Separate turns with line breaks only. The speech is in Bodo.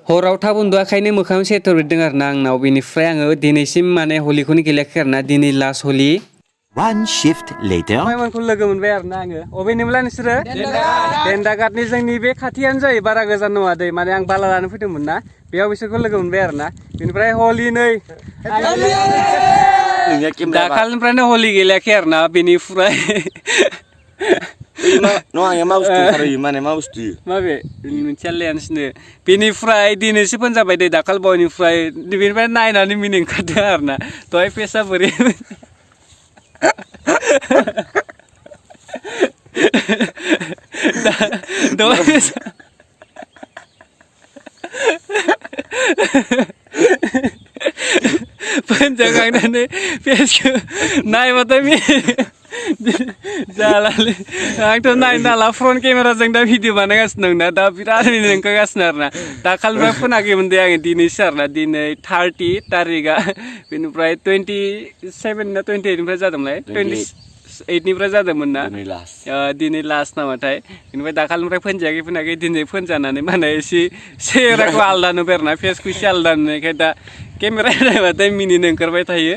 हराव थाब उन्दुआखायनो मोखाङाव सेथर बेरदों आरो ना आंनाव बेनिफ्राय आङो दिनैसिम माने हलिखौनो गेलेयाखै आरो ना दिनै लास्ट हलि
One shift later.
माइमोनखौ लोगो मोनबाय आरो ना आङो अबेनिमोनलाय नोंसोरो देन्दागारनि जोंनि बे खाथियानो जायो बारा गोजान नङा दै माने आं बाला लानो फैदोंमोन ना बेयाव बिसोरखौ लोगो मोनबाय आरो ना बेनिफ्राय हलि नै दाखालिनिफ्रायनो हलि गेलेयाखै आरो ना बेनिफ्राय
Nong yang mau stu hari mana mau stu.
माबे मोनसेया लेन्सनो बेनिफ्राय दिनैसो फोन जाबाय दै दाखाल बयनिफ्राय बेनिफ्राय नायनानै मिनिं ओंखारदों आरो ना दहाय फेसा बोरै दहाय फेसा फोन जाखांनानै फेसखौ नायबाथाय जालालै आंथ' नायनो हाला फ्रन्ट केमेराजों दा भिडिअ बानायगासिनो दं ना दा बिराद मिनिनो ओंखारगासिनो आरो ना दाखालिनिफ्राय फोनाखैमोन दे आङो दिनैसो आरो ना दिनै 30 तारिखआ बेनिफ्राय 27 ना 28निफ्राय जादोंमोनलाय 28निफ्राय जादोंमोन ना दिनै लास्ट नामाथाय बेनिफ्राय दाखालिनिफ्राय फोनजायाखै दिनै फोनजानानै माने एसे सेहेराखौ आलदा नुबाय आरो ना फेसखौ एसे आलदा नुनायखाय दा केमेरा नायबाथाय मिनिनो ओंखारबाय थायो